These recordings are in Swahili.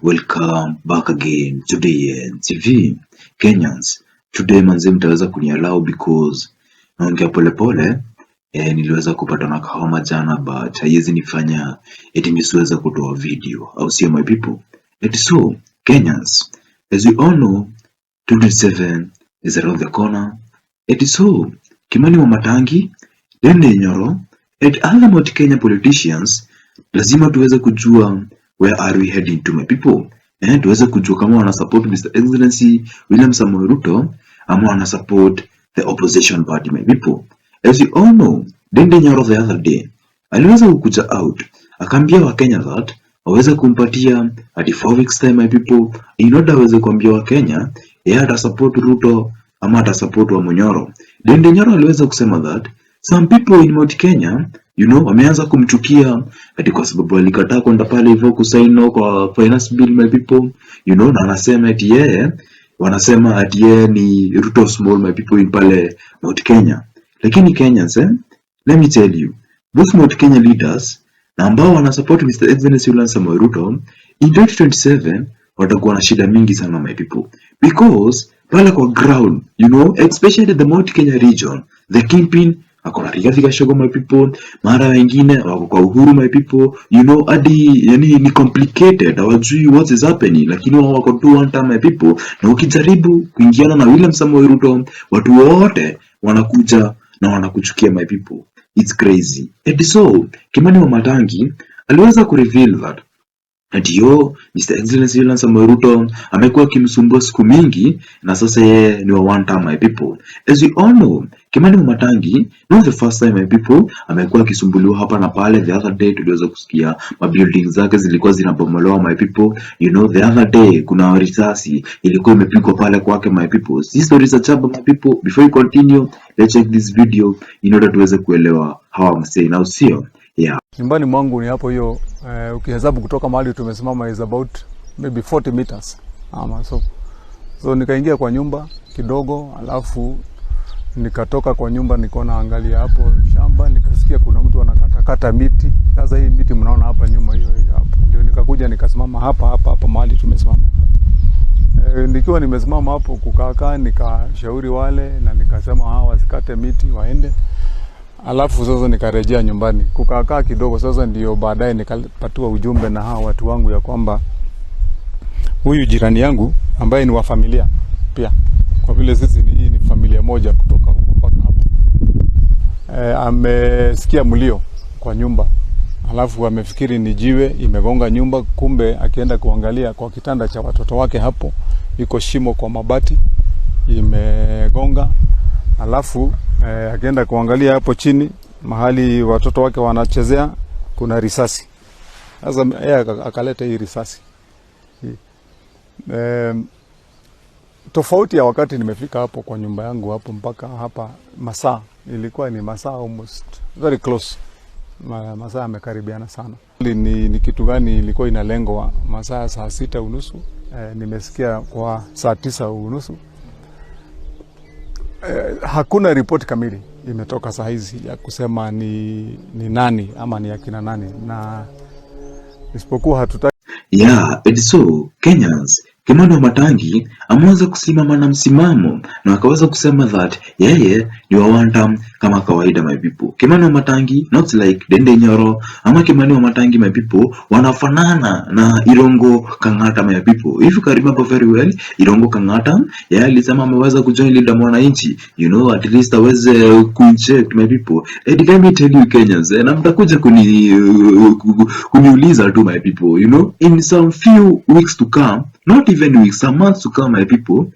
Welcome back again to DNTV. Kenyans, today manze mtaweza kuniallow because naongea polepole. Niliweza kupata na kahoma jana, but haiwezi nifanya eti nisiweze kutoa video, au sio, my people? And so Kenyans, as we all know, 2027 is around the corner. And so Kimani Wamatangi, Ndindi Nyoro and other Mount Kenya politicians, lazima tuweze kujua where are we heading to, my people. Tuweze kujua kama wana support Mr. Excellency William Samoei Ruto ama wana support the opposition party, my people. As we all know, Ndindi Nyoro the other day aliweza kukuja out akaambia Wakenya that waweze kumpatia hadi 4 weeks time, my people, in order aweze kuambia Wakenya yeye atasupport Ruto ama atasupport Wamunyoro. Ndindi Nyoro aliweza kusema that some people in Mount Kenya wameanza kumchukia ati kwa sababu alikataa kwenda pale hivyo kusign no kwa finance bill, my people, na anasema ati yeye, wanasema ati yeye ni Ruto small, my people, in pale Mount Kenya. Lakini Kenyans, let me tell you, both Mount Kenya leaders na ambao wana support Mr. Excellency William Samoei Ruto in 2027 watakuwa na shida mingi sana, my people, because pale kwa ground, especially the Mount Kenya region, the kingpin ako na Rigathi Gachagua, my people, mara wengine wako kwa Uhuru, my people, hadi yani ni complicated, hawajui what is happening, lakini wao wako tu one time, my people, na ukijaribu kuingiana na William Samoei Ruto, watu wote wanakuja na wanakuchukia, my people. It's crazy. And so Kimani Wamatangi aliweza kureveal that ati yo Mr. Excellency William Samoei Ruto amekuwa akimsumbua siku mingi na sasa yeye ni wa one term, my people. As we all know, Kimani Wamatangi, not the first time, my people, amekuwa akisumbuliwa hapa na pale. The other day tuliweza kusikia mabuilding zake zilikuwa zinabomolewa, my people. The other day kuna risasi ilikuwa imepigwa pale kwake, my people. Si stories za chaba, my people. Before you continue, let's check this video in order tuweze kuelewa how I'm saying, au sio? Yeah. Nyumbani mwangu ni hapo hiyo, ukihesabu kutoka mahali tumesimama is about maybe 40 meters ama so. So nikaingia kwa nyumba kidogo, alafu nikatoka kwa nyumba nikaona angalia hapo shamba, nikasikia kuna mtu anakatakata miti. Sasa hii miti mnaona hapa nyuma hiyo hiyo hapo, ndio nikakuja nikasimama hapa hapa hapa mahali tumesimama. Nikiwa nimesimama hapo kukaakaa, nikashauri wale na nikasema hawa wasikate miti waende. Alafu sasa nikarejea nyumbani kukaakaa kidogo. Sasa ndio baadaye nikapatiwa ujumbe na hawa watu wangu ya kwamba huyu jirani yangu ambaye ni wa familia pia, kwa vile sisi ni, hii ni familia moja kutoka huko mpaka hapo, amesikia mlio kwa nyumba, alafu amefikiri ni jiwe imegonga nyumba, kumbe akienda kuangalia kwa kitanda cha watoto wake hapo iko shimo kwa mabati imegonga, alafu akienda kuangalia hapo chini mahali watoto wake wanachezea kuna risasi. Sasa yeye akaleta hii risasi hii. Tofauti ya wakati nimefika hapo kwa nyumba yangu hapo mpaka hapa masaa ilikuwa ni masaa almost very close, masaa yamekaribiana sana. Ni kitu gani ilikuwa inalengwa masaa ya saa 6:30? Nimesikia kwa saa 9:30. Hakuna ripoti kamili imetoka saa hizi ya kusema ni nani ama ni akina nani, na isipokuwa hatutaki Yeah, and so Kenyans, Kimani Wamatangi ameweza kusimama na msimamo na akaweza kusema that yeye ni wa one term kama kawaida, my people. Kimani Wamatangi, not like Ndindi Nyoro ama Kimani Wamatangi, my people, wanafanana na Irungu Kang'ata, my people. If you can remember very well, Irungu Kang'ata yeye alisema ameweza kujoin Linda Mwananchi, at least aweze kuinject, my people. And let me tell you Kenyans, na mtakuja kuniuliza tu, my people, in some few weeks to come, not even weeks, some months to come, my people,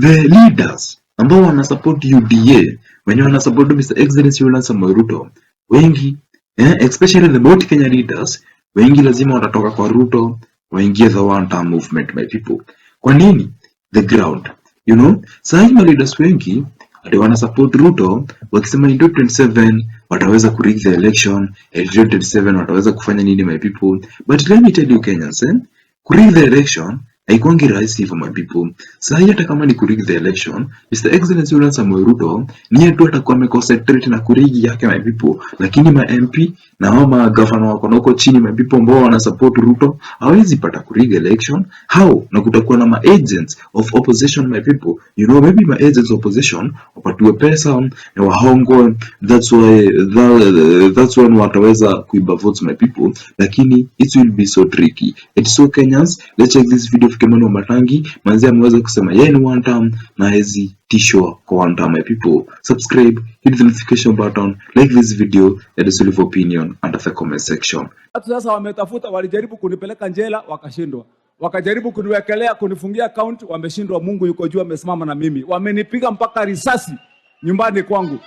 the leaders ambao wana support UDA, wenye wana support Mr. Excellency William Samoei Ruto, wengi, especially the Mount Kenya leaders, wengi lazima watatoka kwa Ruto waingie the one term movement, my people. Kwa nini? The ground. Sasa hivi leaders wengi ati wana support Ruto wakisema in 2027 wataweza kurig the election, in 2027 wataweza kufanya nini, my people. But let me tell you Kenyans, kurig the election Haikuangi rahisi hivyo, my people. Sahi hata kama ni kurig the election, Mr. Excellency William Samoei Ruto ni yeye tu atakuwa ameconcentrate na kurig yake, my people, lakini ma MP na hao ma governor wako na huko chini, my people, ambao wana support Ruto hawezi pata kurig election. How? Na kutakuwa na ma agents of opposition, my people. Maybe ma agents of opposition wapatiwe pesa na wahongwe, that's when wataweza kuiba votes, my people, lakini it will be so tricky. It's so, Kenyans, let's check this video of Kimani Wamatangi. Manzi ameweza kusema yeye ni one term na hawezi tishwa kwa one term, my people. Subscribe, hit the notification button, like this video and leave opinion under the comment section. Watu sasa wametafuta, walijaribu kunipeleka jela wakashindwa, wakajaribu kuniwekelea kunifungia account wameshindwa. Mungu yuko juu, amesimama na mimi. Wamenipiga mpaka risasi nyumbani kwangu,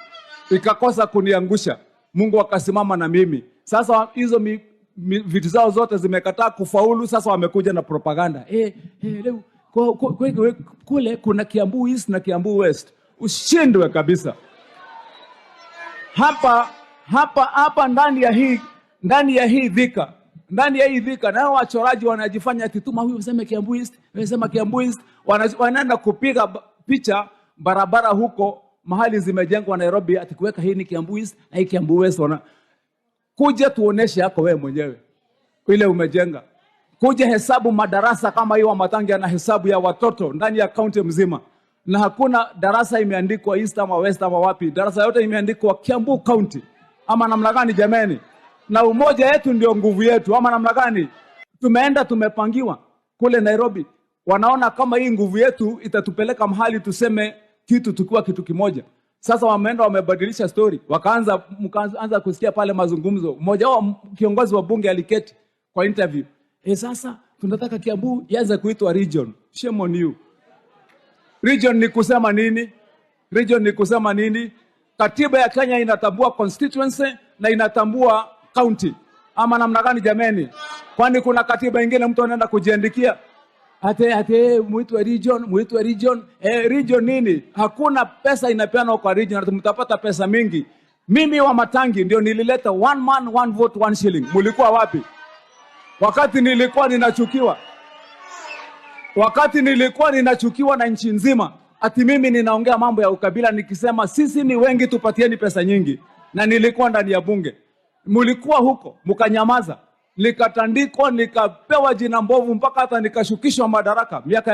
ikakosa kuniangusha. Mungu akasimama na mimi. Sasa hizo vitu zao zote zimekataa kufaulu. Sasa wamekuja na propaganda, leo kule kuna Kiambu East na Kiambu West. Ushindwe kabisa hapa hapa hapa ndani ya hii Thika, ndani ya hii Thika, nao wachoraji wanajifanya ati tuma huyu useme Kiambu East, useme Kiambu East, wanaenda kupiga picha barabara huko mahali zimejengwa Nairobi, ati kuweka hii ni Kiambu East na hii Kiambu West. Wana kuja tuoneshe yako wewe mwenyewe ile umejenga, kuja hesabu madarasa kama hiyo. Wamatangi ana hesabu ya watoto ndani ya kaunti mzima, na hakuna darasa imeandikwa East ama West ama wapi. Darasa yote imeandikwa Kiambu County, ama namna gani jameni? Na umoja yetu ndio nguvu yetu, ama namna gani? Tumeenda tumepangiwa kule Nairobi, wanaona kama hii nguvu yetu itatupeleka mahali tuseme kitu tukiwa kitu kimoja. Sasa wameenda wamebadilisha story, wakaanza mkaanza kusikia pale mazungumzo. Mmoja wao kiongozi wa bunge aliketi kwa interview, sasa tunataka Kiambu ianze kuitwa region. Shame on you. Region ni kusema nini? Region ni kusema nini? Katiba ya Kenya inatambua constituency na inatambua county, ama namna gani jameni? Kwani kuna katiba ingine mtu anaenda kujiandikia ate muitwe region, muitwe region? Region nini? Hakuna pesa inapeanwa kwa region, ati mtapata pesa mingi. Mimi Wamatangi ndio nilileta one man one vote one shilling. Mulikuwa wapi wakati nilikuwa ninachukiwa? Wakati nilikuwa ninachukiwa na nchi nzima, ati mimi ninaongea mambo ya ukabila nikisema sisi ni wengi, tupatieni pesa nyingi, na nilikuwa ndani ya bunge. Mulikuwa huko mkanyamaza, nikatandikwa, nikapewa jina mbovu, mpaka hata nikashukishwa madaraka miaka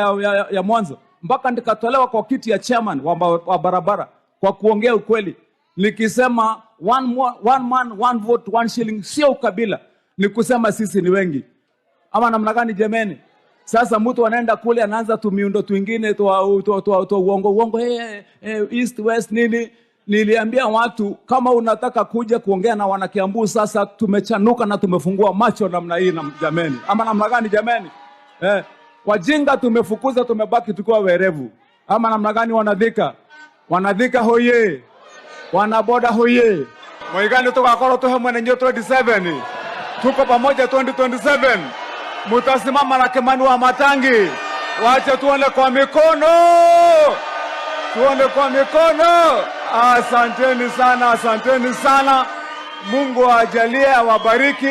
ya mwanzo, mpaka nikatolewa kwa kiti ya chairman wa barabara kwa kuongea ukweli, nikisema one man one vote one shilling sio ukabila, ni kusema sisi ni wengi, ama namna gani jameni? Sasa mtu anaenda kule anaanza tu miundo twingine twa uongo uongo, hey, hey, east west nini. Niliambia watu kama unataka kuja kuongea na wanakiambu, sasa tumechanuka na tumefungua macho namna hii na jameni, ama namna gani jameni? Wajinga tumefukuza, tumebaki tukiwa werevu, ama namna gani? Wanathika, wanathika hoye, wanaboda hoye, Muigani tugakorwo tuhe mwene 27 tuko pamoja 2027 mutasimama na Kimani Wamatangi, wache tuone kwa mikono, tuone kwa mikono. Asanteni sana, asanteni sana. Mungu awajalie, awabariki.